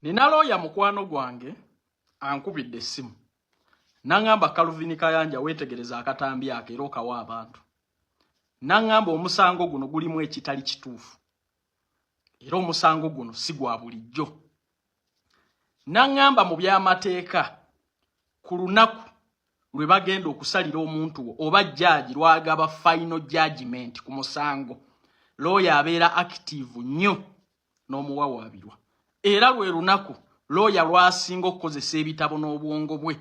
Nina looya mukwano gwange ankubidde essimu n'aŋŋamba, Calvin Kayanja, weetegereza akatambi ako era okawa abantu. N'aŋŋamba omusango guno gulimu ekitali kituufu era omusango guno si gwa bulijjo. N'aŋŋamba mu by'amateeka, ku lunaku lwe bagenda okusalira omuntu wo oba jaaji lwagaba final judgment ku musango, looya abeera active nnyo n'omuwawaabirwa, era lwe lunaku looya lwasinga okukozesa ebitabo n'obwongo bwe.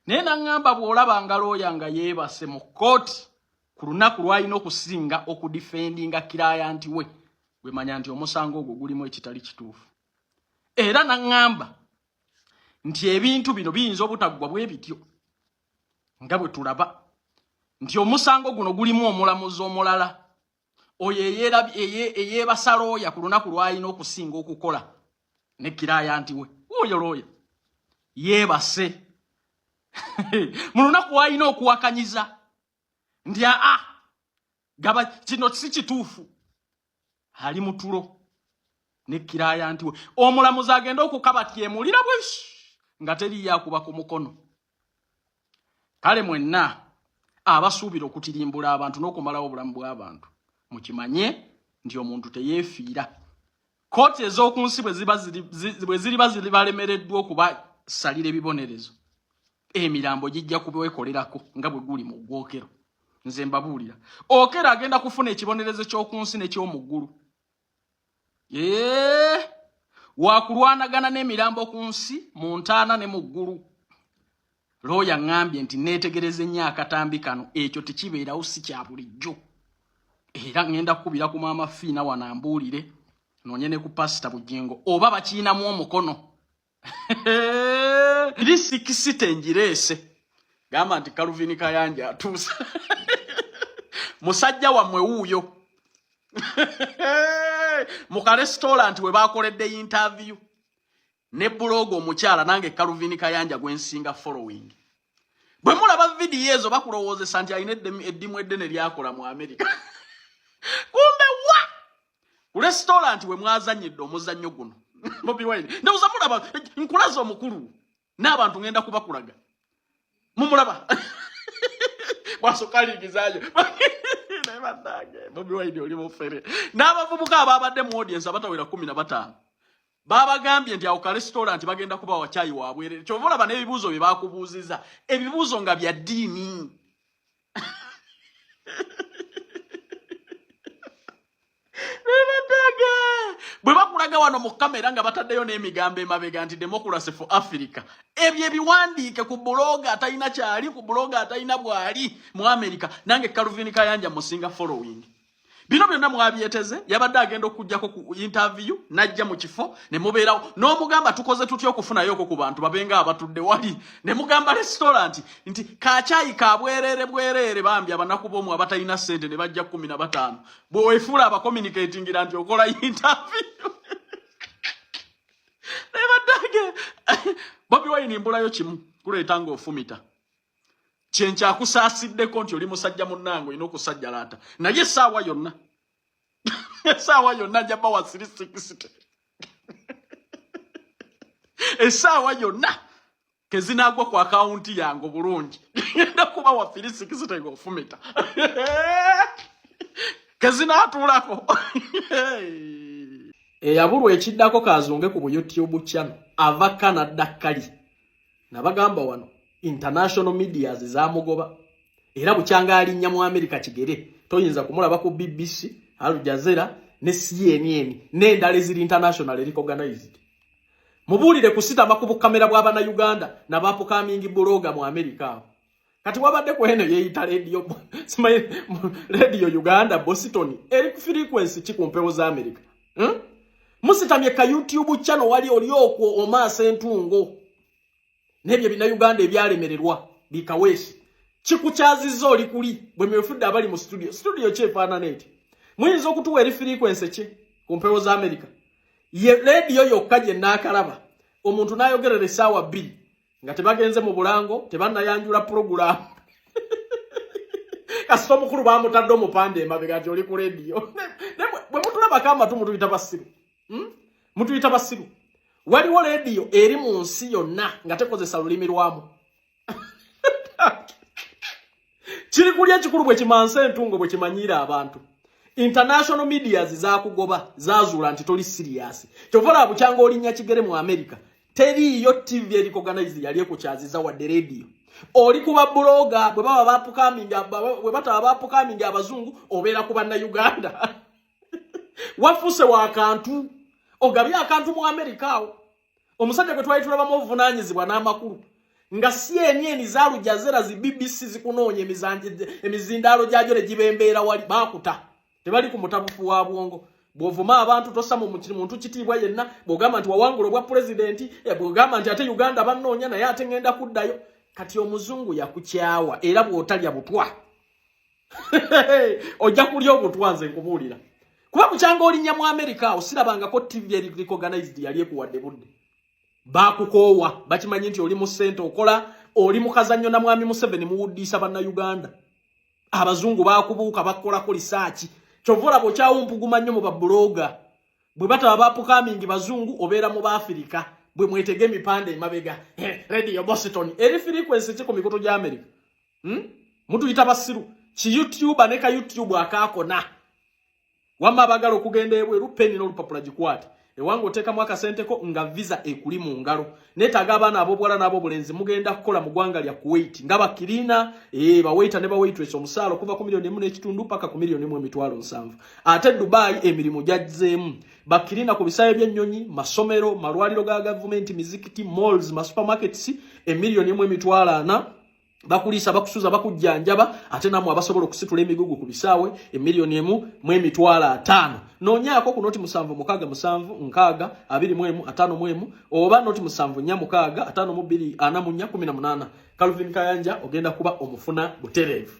Naye naŋŋamba bw'olabanga looya nga yeebase mu kkooti ku lunaku lw'alina okusinga okudifendinga client we, wemanya nti omusango ogwo gulimu ekitali kituufu. Era naŋŋamba nti ebintu bino biyinza obutaggwa bwe bityo nga bwe tulaba nti omusango guno gulimu omulamuzi omulala oyo eyeebasa looya ku lunaku lw'alina okusinga okukola ne client we. Oyo looya yeebase mu lunaku w'alina okuwakanyiza nti aa, gaba kino si kituufu, ali mutulo ne client we. Omulamuzi agenda okukaba tyemulira bwe nga teriyo akuba ku mukono. Kale mwenna abasuubira okutirimbula abantu n'okumalawo obulamu bw'abantu, mukimanye nti omuntu teyeefiira. Kooti ez'oku nsi bwe ziriba zibalemereddwa okubasalira ebibonerezo, emirambo gijja kubwekolerako nga bwe guli mu gwokero. Nze mbabuulira, Okello agenda kufuna ekibonerezo ky'oku nsi n'eky'omu ggulu. Ee, wakulwanagana n'emirambo ku nsi, mu ntaana ne mu ggulu. Looya ŋŋambye nti neetegereze nnyo akatambi kano, ekyo tekibeerawo, si kya bulijjo. Era ŋŋenda kukubira ku Maama Fiina wano ambuulire, noonye ne ku Pasita Bugingo oba bakiinamu omukono. Eri 60 ngireese, gamba nti Calvin Kayanja atuuse, musajja wammwe wuuyo mu karestaurant we bakoledde interview ne blogger omukyala. Nange Calvin Kayanja gwensinga following. Bwe mulaba vidiyo ezo, bakulowoozesa nti alina eddimu eddene lyakola mu America, kumbe wa ku restaurant we mwazanyidde omuzannyo guno. Bobi Wine, ndowooza mulaba nkulaza omukulu n'abantu ngenda kubakulaga, mumulaba bwasooka alingizayo. Naye bannange, Bobi Wine oli mufere. N'abavubuka ababadde mu audience abatawera 15 babagambye nti awo ka restaurant bagenda kubawa caayi wabwerere. Kyova olaba n'ebibuuzo bye bakubuuziza, ebibuuzo nga bya ddiini. Nebaddaga bwe bakulaga wano mu kamera nga bataddeyo n'emigambo emabega nti "Democracy for Africa". Ebyo ebiwandiike ku blogger atalina kyali, ku blogger atalina bwali mu America. Nange Calvin Kayanja musinga following. Bino byonna mwabyeteze. Yabadde agenda okugjako ku interview, najja mu kifo ne mubeerawo n'omugamba tukoze tutya okufunayoko ku bantu babenga abatudde wali, ne mugamba restaurant nti kakyayi ka bwereere bwereere, bambi abanaku b'omu abatalina ssente ne bajja 15. Bwe weefuula abacommunicatingira nti okola interview. Naye baddange, Bobi Wine, mbulayo kimu kuleeta ng'ofumita kyenkyakusaasiddeko nti oli musajja munnange, olina okusajjalaata, naye essaawa yonna, essaawa yonna nja bawa 360. Essaawa yonna kezinagwa ku akawunti yange obulungi, ngenda kubawa 360 ng'ofumita kezinaatuulako. Eyabulwa ekiddako kazunge ku bu YouTube channel ava Canada. Kali nabagamba wano international medias zamugoba, era bukyanga alinnya mu America kigere toyinza kumulaba ku BBC, Al Jazeera ne CNN n'endala eziri international recognized. Mubuulire kusitama ku bukamera bw'abannayuganda naba upcoming blogger mu America awo. Kati wabadde ku eno yeeyita radio, simanyi Radio Uganda Boston, eri ku frequency ki ku mpewo za America, Musitamye ka YouTube channel wali oli okwo omaaso entungo n'ebyo bannayuganda ebyalemererwa bikaweesi kikukyazizza. Oli kuli bwe mwefudde abali mu studio. Studio ki efaanana eti? Muyinza okutuwa eri frequency ki ku mpewo za America? Ye rediyo yokka gye naakalaba omuntu n'ayogerera essaawa 2 nga tebagenze mu bulango, tebannayanjula purogulaamu, kasita omukulu bamutadde omupande emabega nti oli ku rediyo. Bwe mutulabako amatu mutuyita basiru, Mutuyita basiru. Waliwo leediyo eri mu nsi yonna nga tekozesa lulimi lwamu. Kiri kuli ekikulu bwe kimansa entungo bwe kimanyiira abantu. International medias zakugoba, zazuula nti toli serious. Kyova olaba bukyanga olinnya kigere mu America, teriiyo TV eri organized yali ekukyaziza wadde radio. Oli kuba blogger, bwe baba bapukaminga, bwe bataba bapukaminga abazungu, obeera ku Bannayuganda. Wafuuse wa kantu, ogabye akantu mu America awo. Omusajja gwe twali tulabamu obuvunaanyizibwa n'amakulu nga CNN za Al Jazeera zi BBC zikunoonya emizindaalo gyagyo ne gibembeera wali baakuta. Tebali ku mutabufu wa bwongo. Bw'ovuma abantu tossa mu muntu kitiibwa yenna, bw'ogamba nti wawangula obwa pulezidenti, bw'ogamba nti ate Uganda bannoonya naye ate ŋŋenda kuddayo. Kati omuzungu yakukyawa era bw'otalya butwa ojja kulya obutwa, nze nkubuulira. Kuba bukyanga olinnya mu America awo sirabangako TV eri recognized yali ekuwadde budde. Baakukoowa, bakimanyi nti oli mu ssente okola, oli mu kazannyo na mwami Museveni muwuddiisa Bannayuganda. Abazungu baakubuuka bakolako lisaaki. Kyova olaba okyawumpuguma nnyo mu babuloga. Bwe bataba bapukamingi bazungu obeera mu Baafirika bwe mwetega emipanda emabega. Radio Boston eri frequency ki ku mikutu gya America? Mutuyita basiru. Ki YouTuber ne ka YouTube akaakona. Wamma abagala okugenda ebweru peni n'olupapula gikwate. Ewange oteekamu akasenteko nga visa ekuli mu ngalo. Neetaaga abaana ab'obuwala n'ab'obulenzi mugenda kukola mu ggwanga lya Kuwait nga bakirina, bawaiter ne bawaitress, omusaala okuva ku 1.5 miliyoni paka ku 1.7 miliyoni. Ate Dubai emirimu gyazzeemu. Bakirina ku bisaawe by'ennyonyi, masomero, malwaliro ga gavumenti, mizikiti, malls, masupermarkets, 1.4 miliyoni bakuliisa, bakusuza, bakujjanjaba. Ate nammwe abasobola okusitula emigugu ku bisaawe, 1.050 miliyoni. Noonyaako ku 076 60 21 51 oba 074 652 44 18. Calvin Kayanja ogenda kuba omufuna butereevu.